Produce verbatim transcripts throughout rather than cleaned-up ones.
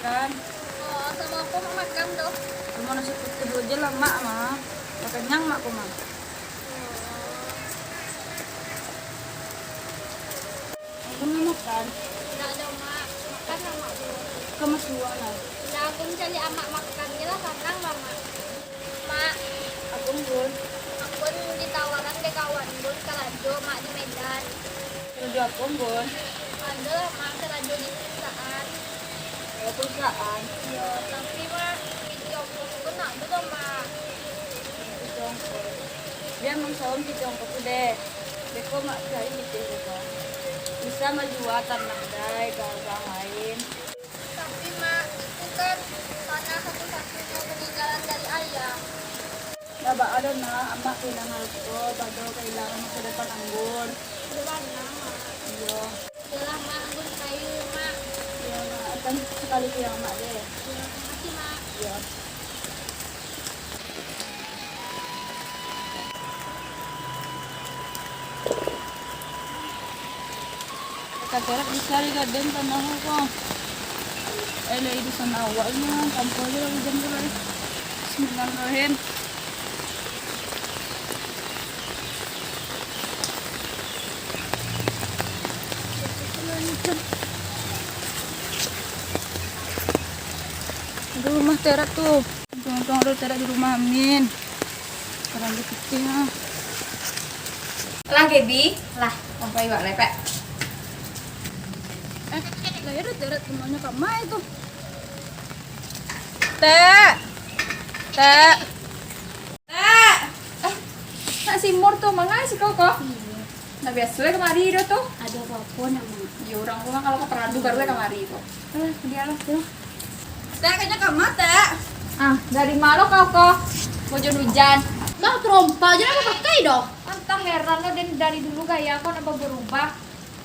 Kan? Oh, samo apo mak makan tu? Cuma nasi putih aja lah, Mak, mah. Lah kanyang, Mak, ko, Mak. Abang ndak makan? Ndak doh, Mak. Makan lah, Mak, dulu. Kan masih awak lah. Ndak, aku mancari amak makan, kiro sanang lah, Mak. Mak. Apo, Bun? Aku ditawaran dek kawan Bun karajo, Mak, di Medan. Karajo apo, Bun? Ado lah, Mak, karajo di perusahaan. Oh, perusahaan? Iyo, tapi, Mak, pitih ongkos tu nak tu doh, Mak. Pitih ongkos. Bia mangsaum pitih ongkos tu deh. Beko, Mak, cari pitih beko. Bisa manjua tanah dai ka urang lain. Tapi, Mak, itu kan tanah satu-satunya peninggalan dari Ayah. Ndak baa doh, Nak, amak kahilangan harto, bado kahilangan masa depan anggun. Iyo bana, Mak. Iyo. Yolah, Mak, anggun kayu, Mak. Iyo, Nak, akan sakali kuyang amak deh. Iyo, makasih, Mak. Iyo. Katerak bisa di gadeng tanah ko. Eh, lai di sana awak ni, tampuah aja lah hujan tu lai. Bismillahirrahmanirrahim. Aduh, rumah terak tu. Untung-untung ada terak di rumah, amin. Sekarang dia putih, ah. Lah, Gaby, lah. Wah, baik, baik, baik. Eh, lah, ya ada terak rumahnya Kak Mai tu. Tek. Tek. Tek. Eh, nak si Mur tu, manga si kau ko? Iyo. Ndak biaso kamari doh tu. Ado apo-apo ndak, Mak? Iyo, urang rumah kalau ka paralu baru kamari tu. Eh, dialah tu. Tek, kanyo ka ma, Tek? Ah, dari ma lo kau ko? Hujan-hujan. Bah, tarompa se ndak bapakai doh. Antah heran lo, den dari dulu gaya kau ndak barubah.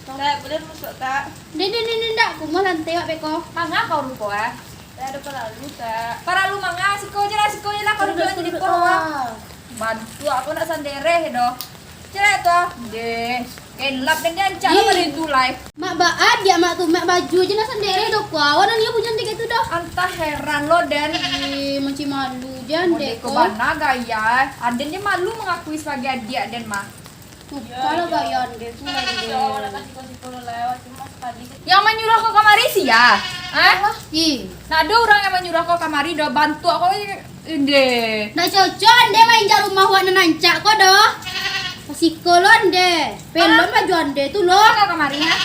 Tek, buliah masuak, Tek? Ndak, ndak, ndak, ndak. Kumuah lantai awak beko. Manga kau ruko, eh? Tek, ado paralu, Tek. Paralu manga, siko je lah, siko je lah, kau duduak di bawah. Bantuak aku nak sandereh doh. Cek tu, ah. Deh, gelap den, dia ancak lah pado itu lai. Mak, baa diak mak tu, mak baju je nak sandereh doh, kau. Awan nio punyo tigo tu doh. Antah heran lo, den. Ih, mancing malu je andeh ko. Bana gaya, eh. Aden je malu mangakui sabagai adiak den mah. Tupa lah gaya andeh tu lah, den. Yang manyuruah kau kamari sia? Hah? Ih. Ndak ado urang yang manyuruah kau kamari doh, bantuak kau, ndeh. Ndak cocok andeh mainjak rumah wak nan rancak ko doh. Siko lo andeh. Pelon baju andeh tu lo. Kau kamari, ha?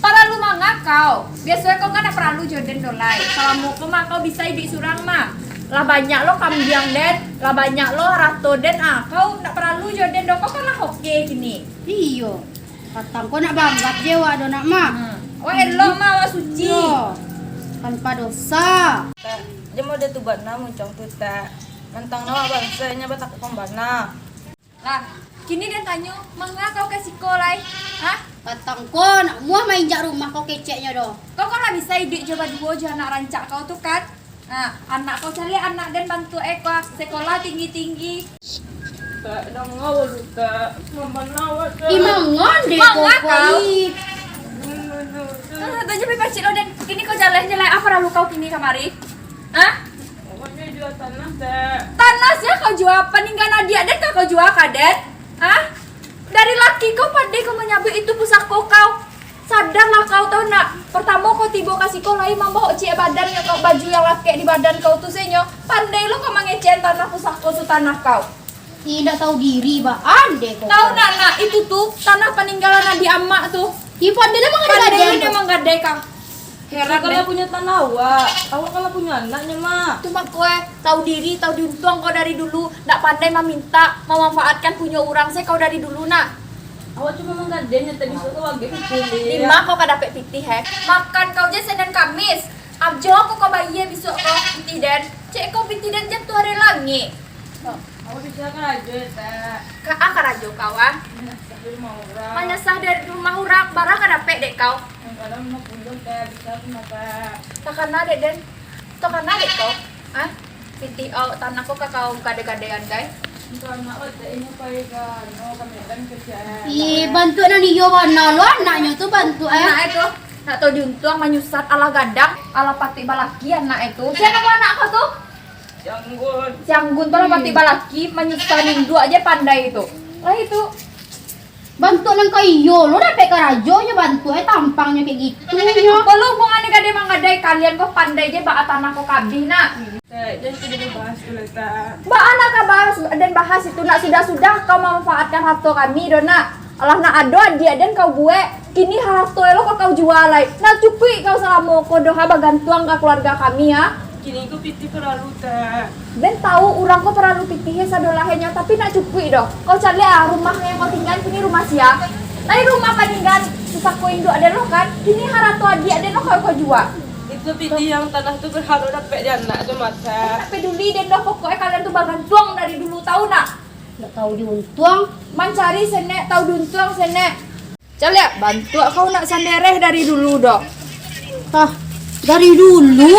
Paralu manga kau. Biaso kau kan ndak paralu jo den doh lai. Salamo ko mah kau bisa iduik surang mah. Lah banyak lo kambiang den, lah banyak lo arato den, ah. Kau ndak paralu jo den doh, kau kan lah oke kini. Iyo. Patang ko nak baanggap je wak do nak mah. Hmm. Wak elok mah, wak suci. Iyo. Tanpa dosa. Tek, jan mode tu bana muncang tu, Tek. Mantang awak banso nyo batakuk pambana. Lah, kini den tanyo, manga kau ka siko lai? Hah? Patang ko nak muah mainjak rumah kau keceknyo doh. Kau kan lah bisa iduik jo baduo jo anak rancak kau tu kan? Nah, anak kau caliak anak den bantuak e ko, sekolah tinggi-tinggi. Tek, danga dulu, Tek. Mambana awak, Tek. Ih, manga deh kau. Nah, tu je pai pacik lo den. Kini kau jaleh-jaleh, apo paralu kau kini kamari? Hah? Awak nyo jua tanah, Tek. Tanah sia kau jua? Paninggalan adiak den kah kau jua ka den? Hah? Dari laki kau pandai kau manyabuik itu pusako kau. Sadarlah kau, tau ndak? Partamo kau tibo ka siko lai mambao ciek badan nyo kau, baju yang lakek di badan kau tu se nyo. Pandai lo kau mangecekan tanah pusako tu tanah kau. Indak tau diri, baa andeh kau. Tau ndak, nak? Itu tu tanah paninggalan adiak amak tu. Ih, pandai lah manggadai-gadai kau. Heran, kalau punyo tanah awak, awak kalau punyo anaknyo, Mak. Tu mako, eh, tau diri, tau diuntuang kau dari dulu, ndak pandai mamintak, mamanfaatkan punyo urang se kau dari dulu, nak. Awak cuma manggadai nyo, tapi bisuak kau agak pitih. Di ma kau ka dapek pitih, eh? Makan kau je Senin Kamis. Ajo kau, kau bayia bisuak kau pitih den. Cek kau pitih den jatuah dari langik. Awak bisa karajo, Tek. Ka, ah, karajo kau, ah. Manyasah dari rumah urang. Manyasah dari rumah urang, bara ka dapek dek kau? Yang kadang lima puluh, Tek, bisa pun dapat. Takana dek den, takana dek kau, ah. Pitih au, tanah kau ka kau gade-gadean, gai. Untuk anak awak, Tek, ini pai ka, anu, ka Medan kerja. Ih, bantuak nan iyo bana lo anaknyo tu, bantuak, eh. Anak e tu. Nak tau diuntuang manyusah, alah gadang, alah patuik balaki anak itu. Sia namo anak kau tu? Si Anggun. Si Anggun tu lah patuik balaki, manyusah induak je pandai tu. Lah itu. Bantuak nan ka iyo lo dapek karajo nyo, bantuak e tampangnyo kek gitu nyo. Apo lo hubungan gadai manggadai, kalian ko pandai je baa tanah ko kabih nak. Tek, jan kito bahas tu lah, Tek. Baa nak ka bahas dan bahas itu nak, sudah-sudah kau mamanfaatkan harto kami doh nak. Alah nak ado adiak den kau buek, kini harto e lo kau, kau jua lai. Nak cukuik kau salamo ko doh ha bagantuang ka kaluarga kami ha. Kini ko pitih paralu, Tek. Den tahu urang ko paralu pitih e sadolahnyo, tapi nak cukuik doh. Kau caliak ah, rumah yang kau tinggaan kini rumah sia. Lai rumah paninggaan sasako induak den lo kan, kini harato adiak den lo kau, kau jua. Itu pitih yang tanah tu berhak lo dapek di anak tu mah, Tek. Tak peduli den doh, pokok e kalian tu bagantuang dari dulu, tahu nak? Ndak tahu diuntuang. Mancari senek, tahu diuntuang senek. Caliak, bantuak kau nak sandereh dari dulu doh. Tah, dari dulu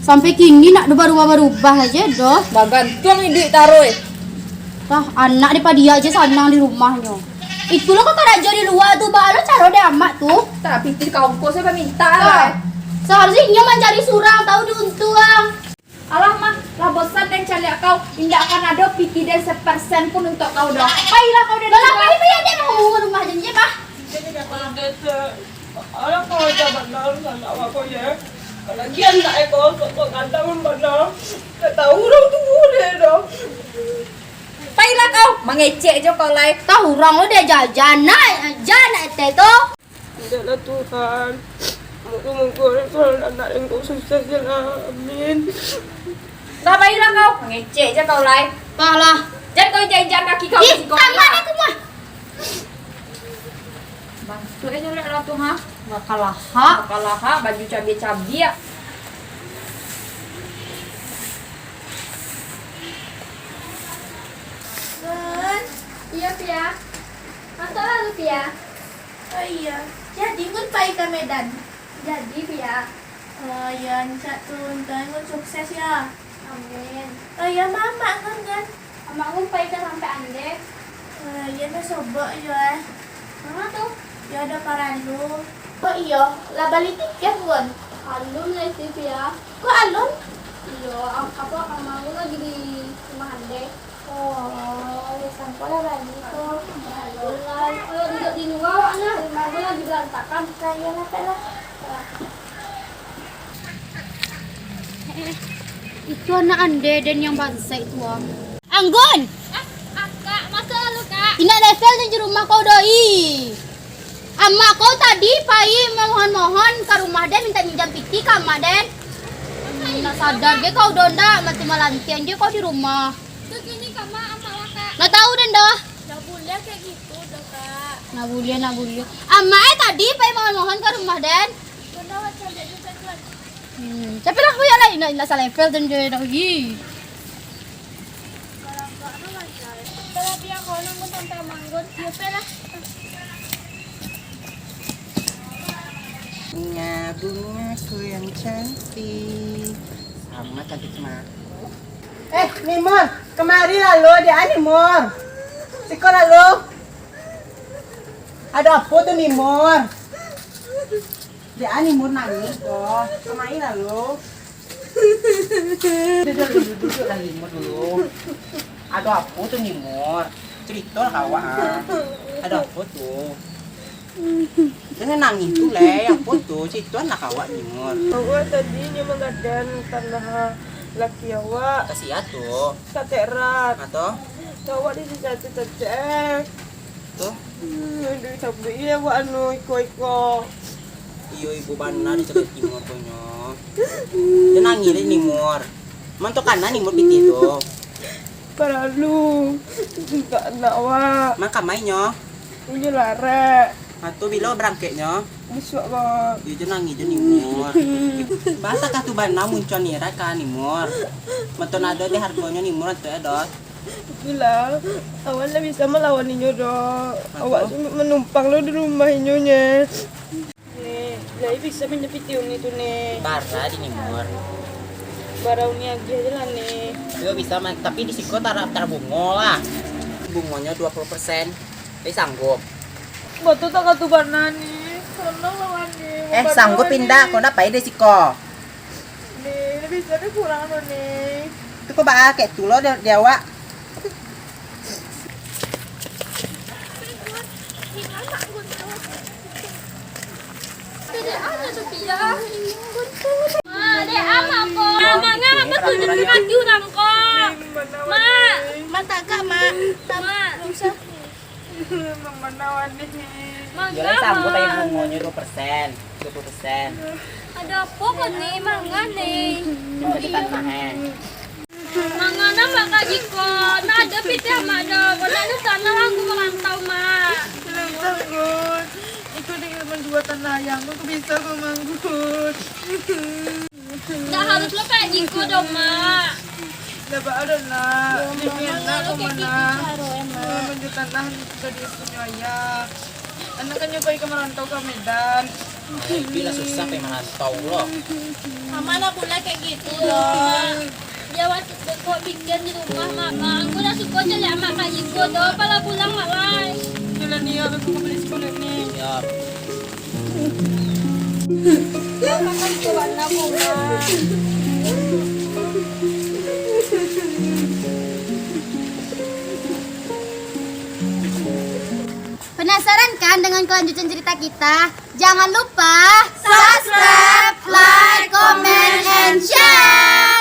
sampai kini nak do barubah-barubah aja doh. Bagantuang iduik taruih. Tah, anak dipadiak je sanang di rumahnyo. Itulah kau karajo di lua tu, baa lo caro dek amak tu. Tah, pitih kau ko sajo baminta lah. Seharusnyo inyo mancari surang, tahu diuntuang. Alah, Mah, lah bosan den caliak kau, indak akan ado pitih den sepersen pun untuak kau doh. Pailah kau dari siko. Lah, pai, pai, ade mau rumah janji, Mah. Udah, Tek. Alah, kau aja bana sanak wak ko, yo. Lagian nak eko, sok-sok gadang bana. Tak tahu urang tu deh doh. Pailah kau, mangecek jo kau lai. Tah urang lo diaja-aja, nak, aja nak etek tu. Indaklah Tuhan, mungkin-mungkin kalau anak engkau sukses je lah, amin. Lah, pailah kau, mangecek je kau lai. Pailah. Jan kau injak-injak kaki kau. Ih, di siko tangan lah. Aku mah. Bantuak e caliak lah tu, ha. Lah kalah, ha. Kalah, ha, baju cabiak-cabiak. Bun, iyo, Pia. Masuklah lu, Pia. Oh iyo, jadi Ngun pai ka Medan? Jadi, Pia. Oh iyo, rancak tu, untuang Ngun sukses yo. Amin. Oh iyo, ma amak Ngun kan? Amak Ngun pai ka tampek Ande. Oh iyo, nyo sobok yo eh. Manga tu? Yo ado paralu. Oh iyo, lah bali tiket Ngun? Alun lai sih, Pia. Kok alun? Iyo, am-, apo, amak Ngun lagi di rumah Ande. Oh, yo sangko lah bali ko. Alun lai. Kalau duduak di lua awak nah, rumah Ngun lagi barantakan. Lah iyo lah, Tek lah. Itu anak Ande den yang bansaik tu ah. Anggun! Ah, Kak, masuk lalu, Kak. Indak level den di rumah kau doh, ih. Amak kau tadi pai mamohon-mohon ka rumah den, minta minjam pitih ka amak den. Hmm, nak sadar ge kau doh ndak, mati malantian je kau di rumah. Tu kini ka ma amak wak, Kak? Nak tahu den doh. Nak buliah kayak gitu doh, Kak. Nak buliah, nak buliah. Amak eh tadi pai mohon-mohon ka rumah den. Bunda wak caliak juga, Tuan. Hmm, tapi lah, koyak lah, indak, indak salevel tu jo doh, ih. Kalau Kak mah wajar. Kalau pihak kono pun sampai manggon, ya, Pe lah. Bunga-bungaku yang cantik. Sama cantik sama aku. Eh, Nimor, kemari lah lo, di ani Mor. Siko lah lo. Ada apa tu, Nimor? Di ani Mor nangis tu. Kemari lah lo. Duduk dulu, duduk lah Nimor dulu. Ada apa tu, Nimor? Cerita lah awak ah. Ada apa tu? Jangan nangis tu, Leh. Apo tu? Cituan lah awak, Nimor. Awak tadi nyo manggadang tanah laki awak. Ka sia tu? Ka Tekrat. Ato? Ka awak di situ tu, Tek. Tu? Hmm, aduh, sabuik iya awak anu, iko-iko. Iyo, ibu bana di Tekrat Timur ko nyo. Jangan nangis, Leh, Nimor. Mantok kanan Nimor pitih tu. Paralu. Untuak anak awak. Makan mainyo. Ulih larek. Ha, tu bilo barangkeknyo? Bisuak, Bang. Iyo, jo nangih jo Nimor. Basakah tu bana muncuang nirai ka Nimor. Mantok ado deh hargonyo Nimor tu ado. Itulah, awak ndak bisa malawan inyo doh. Awak tu manumpang lo di rumah inyo nye. Nek, lai bisa minjam pitih uni tu, Nek? Bara di Nimor. Bara uni agiah je lah, Nek. Iyo bisa, man. Tapi di siko tara-, tara bungo lah. Bungonyo dua puluh persen. Lai sanggup? Batua tak ka tu bana, Nek? Eh, sanggup indak, kau nak pai dari siko? Ni, ni bisa ni pulang tu ni. Tu kau baa kek tu lo di, di awak. Ma, dek ama ko. Ma, manga batua kaki urang ko. Ma. Ma, tagak, Ma. Ma. Manga. Jualan sanggup pai bungonyo duo persen, duo puluh persen. Ado apo ko ni, manga ni? Cuma di tanah, eh. Manga nan mak kaji ko, nan ado pitih mak do, ko nak ado tanah aku marantau, Mak. Bilang sanggup. Iko dek manjua tanah ayah, ko bisa ko manggut. Ndak harus lo kayak giko doh, Mak. Ndak baa doh, Nak. Yo, jadi Mak, anak kalau ko kayak giko mana? Caro, eh, Mak. Manjua tanah dari punyo ayah. Anak kan nyo pai ka marantau ka Medan. Alah, iduik lah susah, pai marantau lo. Amak lah pula kayak gitu, loh. Dia waktu kok bikin di rumah, Mak. Mak, aku dah suko je lihat Mak kayak gitu, doh. Pala pulang, Mak, lai. Jalan ni, aku mau beli sekolah ni. Siap. Mak, makan tu warna bunga. Penasaran kan dengan kelanjutan cerita kita? Jangan lupa subscribe, like, comment, and share.